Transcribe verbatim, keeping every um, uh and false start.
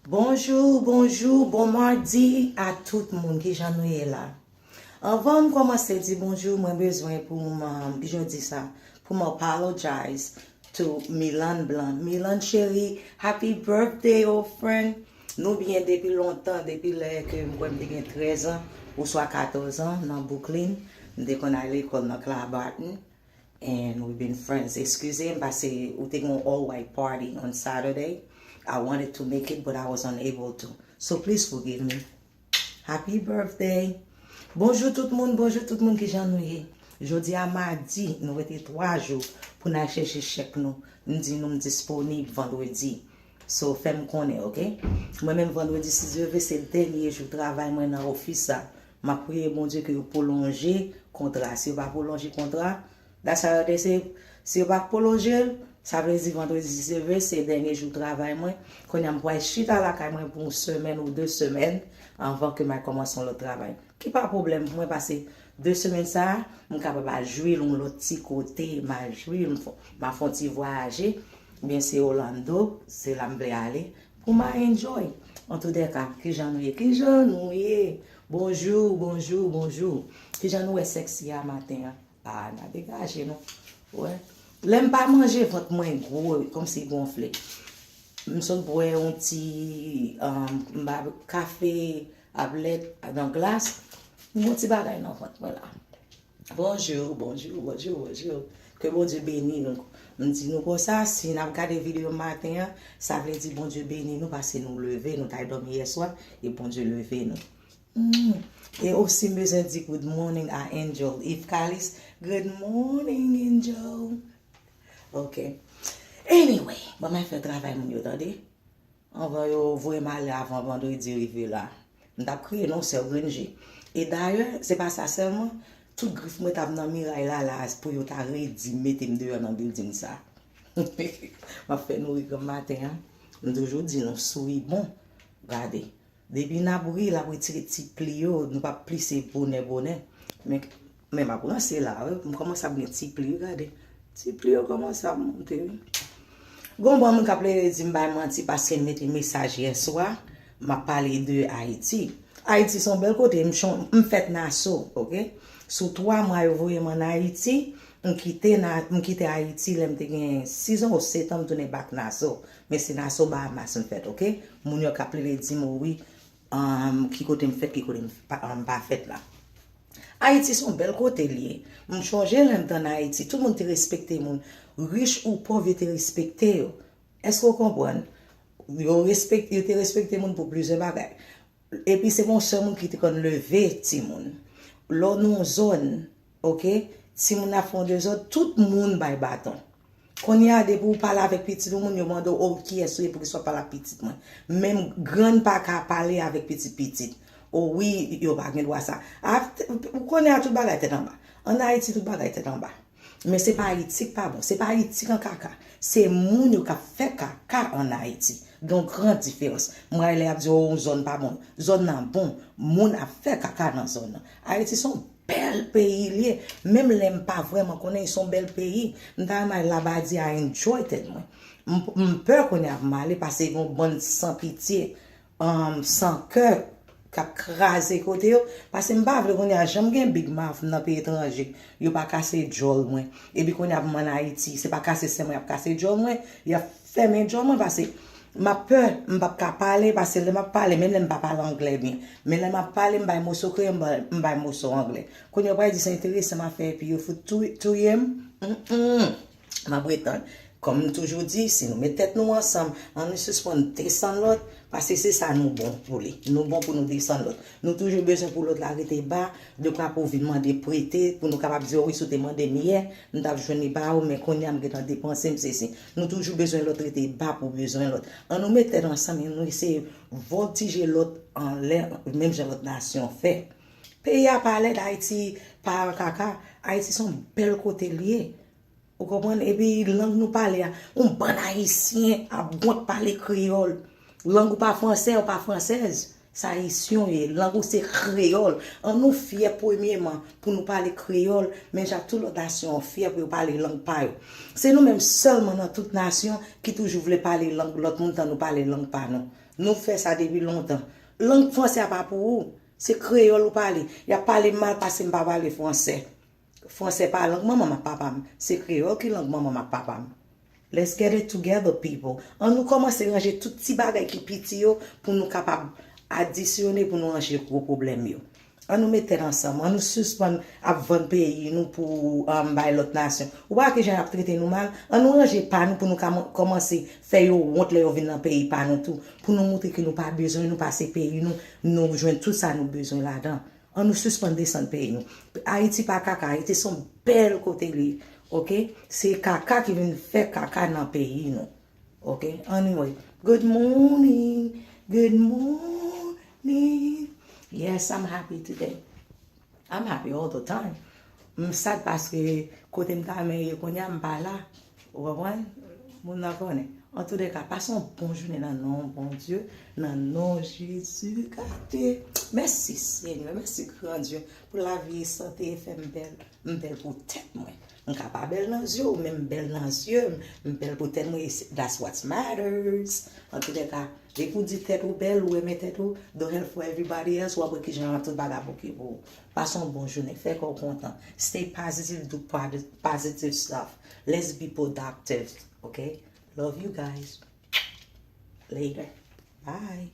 Bonjou, bonjou, bon madi a tout moun. Kijan nou ye la? Anvan m kòmanse di bonjou, mwen bezwen pou m, um, kijan yo di sa, pou m apologize to Milan Blanc. Milan cheri, happy birthday, old friend. Nou byen depi lontan, depi lè ke m kwè m te gen trèz an, oswa katòz an, nan Brooklyn. M te konn al lekòl nan Cloudbarton. And we've been friends. Eskize m, paske ou te gen yon all white party on Saturday. I wanted to make it, but I was unable to. So please forgive me. Happy birthday. Bonjou tout moun, bonjou tout moun, kijan nou ye? Jodi a madi, nou rete twa jou pou n al chèche chèk nou. M di nou m disponib vandredi. So, fè m konnen, oke? Mwen menm, vandredi, si Dye vle, se dènye jou travay mwen nan ofis sa. M ap priye Bondye ke yo pwolonje kontra. Si yo pa pwolonje kontra, that's how they say, si yo pa pwolonje l, sa vle di vandredi, si Dye vle, se dènye jou travay mwen. Kounye a, m pral chita lakay mwen pou yon semèn ou de semèn anvan ke m al kòmanse yon lòt travay. Ki pa pwoblèm pou mwen, paske de semèn sa a, m kapab al jwi l yon lòt ti kote, m al jwi l, m fè, m al fè yon ti vwayaje, oubyen se Orlando, se la m vle ale, pou m al enjoy. Antoudèka, kijan nou ye? Kijan nou ye? Bonjou, bonjou, bonjou. Kijan nou wè sèksi a maten an? Ah, n a degaje nou. Wè. Lè m pa manje, vant mwen gwo, kòmsi gonfle. M sot bwè yon ti, um, m ba kafe, ablèt nan glas. M gon ti bagay nan vant mwen la. Bonjou, bonjou, bonjou, bonjou. Ke Bondye beni nou. M di nou konsa, si n ap gade videyo maten an, sa vle di Bondye beni nou paske nou leve, nou t al dòmi yèswa, e Bondye leve nou. Mm. E osi, m bezwen di good morning a Angel. If Kalis, good morning, Angel. Ok. Anyway, ban m al fè travay moun yo, tande. Anvan yo voye m ale avan vandredi rive la. M t ap kriye non, sè w grenn je. E dayè, se pa sa sèlman, tout grif mwen t ap nan miray la, la, pou yo ta redi mete m deyò nan bilding sa. M ap fè nou ri granm maten an. M toujou di nou, souri bon. Gade. Depi n ap ri, l ap retire ti pli yo, nou p ap plise bonè, bonè. Men, men m ap ranse la, wi. M kòmanse ap gen ti pli, wi, gade. Ti pli yo kòmanse ap monte, wi. Gon bon moun k ap rele di m bay manti paske m mete mesaj yèswa, m ap pale de Ayiti. Ayiti se yon bèl kote, m chon-, m fèt Naso, oke? Sou twa mwa yo voye m ann Ayiti, m kite na-, m kite Ayiti lè m te gen sis an ou sèt an, m tounen back Naso. Men se Naso Bahamas m fèt, oke? Moun yo k ap rele di m, wi, um, ki kote m fèt, ki kote m pa, um, pa fèt la. Ayiti se yon bèl kote l ye. M chonje lè m t ann Ayiti, tout moun te respekte moun. Rich ou pòv, yo te respekte yo. Èske w konprann? Yo respek-, yo te respekte moun pou plizyè bagay. Epi se gon sèl moun ki te konn leve timoun. Lè w nan yon zòn, oke, timoun ap fè yon dezòd, tout moun bay baton. Kounye a, depi w pale avèk pitit yon moun, yo mande w, "O, kiyès ou ye, poukisa w ap pale ak pitit mwen?" Menm grann pa ka pale avèk pitit pitit. "O wi, yo pa gen dwa sa." A, t-, kounye a, tout bagay tèt anba. Ann Ayiti, tout bagay tèt anba. Men se pa Ayiti k pa bon, se pa Ayiti k an kaka. Se moun yo k ap fè kaka ann Ayiti. Gen yon gran diferans. M rayi lè y ap di, "O, yon zòn pa bon." Zòn nan bon. Moun ap fè kaka nan zòn nan. Ayiti se yon bèl peyi l ye. Menm lè m pa vrèman konnen, se yon bèl peyi. M ta renmen al Labadi a enjoy tèt mwen. M, m pè kounye a pou m ale, paske gen yon bann san pitye, um, san kè k ap kraze kote yo. Paske m pa vle kounye a, jan m gen big mouth nan peyi etranje, yo pa kase djòl mwen. Epi kounye a pou m ann Ayiti, se pa kase sen mwen y ap kase djòl mwen, y ap fèmen djòl mwen, paske m ap pè, m p ap ka pale, paske lè m ap pale, menm lè m pa pale anglè byen, men lè m ap pale, m bay moso kreyòl, m bay, m bay moso anglè. Kounye a, yo pral di se enteresan m ap fè, epi yo fout tou-, touye m. Mm, mm. M ap ret tann. Kòm m toujou di, si nou met tèt nou ansanm, ann nou sispann desann lòt, paske se sa nou bon pou li. Nou bon pou nou desann lòt. Nou toujou bezwen pou lòt la rete ba, dekwa pou w vin mande prete, pou nou kapab di, "O wi, si w te mande m yè, m t ap jwenn li ba ou, men kounye a m gentan depanse m, sesi." Nou toujou bezwen lòt rete ba pou bezwen lòt. Ann nou met tèt ansanm e nou eseye vòltije lòt anlè, menm jan lòt nasyon fè. Peyi a pa lèd, Ayiti pa kaka. Ayiti se yon bèl kote l ye. Ou konprann? Epi lang nou pale a, yon bann Ayisyen ap wont pale kreyòl. Lang ou pa fransè, ou pa fransèz. Sa ayisyen w ye, lang ou se kreyòl. An nou fyè premyeman pou nou pale kreyòl, men jan tout lòt nasyon an fyè pou yo pale lang pa yo. Se nou menm sèlman nan tout nasyon ki toujou vle pale lang lòt moun tan nou pale lang pa nou. Nou fè sa depi lontan. Lang fransè a pa pou ou. Se kreyòl ou pale. Y ap pale m mal paske m pa pale fransè. Fransè pa lang manman m ak papa m. Se kreyòl ki lang manman m ak papa m. Let's get it together, people. An nou kòmanse ranje tout ti bagay ki piti yo pou nou kapab adisyone, pou nou ranje gwo pwoblèm yo. An nou met tèt ansanm. An nou sispann ap vann peyi nou pou um, bay lòt nasyon. Ou pa wè kijan y ap trete nou mal? An nou ranje pa nou pou nou ka kòmanse fè yo wont lè yo vin nan peyi pa nou tou. Pou nou montre ke nou pa bezwen, nou pa se peyi nou, nou jwenn tout sa nou bezwen ladan. An nou sispann desann peyi nou. Ayiti pa kaka, Ayiti se yon bèl kote li, oke? Se kaka ki vin fè kaka nan peyi nou, oke? Anyway, good morning, good morning. Yes, I'm happy today. I'm happy all the time. M sad paske kote m ta renmen ye kounye a m pa la. Ou konprann? Moun nan konnen. Antouleka, pase yon bon jounen nan non Bondye, nan non Jezi. Gade. Mèsi Senyè, mèsi gran Dye pou lavi e sante e fè m bèl. M bèl pou tèt mwen. M ka pa bèl nan zye w, men m bèl nan zye m. M bèl pou tèt mwen, e se- that's what matters. Antouleka, depi w di tèt ou bèl, ou renmen tèt ou, don't help for everybody else, w ap wè kijan tout bagay ap oke pou ou. Pase yon bon jounen, fè kè w kontan. Stay positive, do positive stuff. Let's be productive, okay? Love you guys. Later. Bye.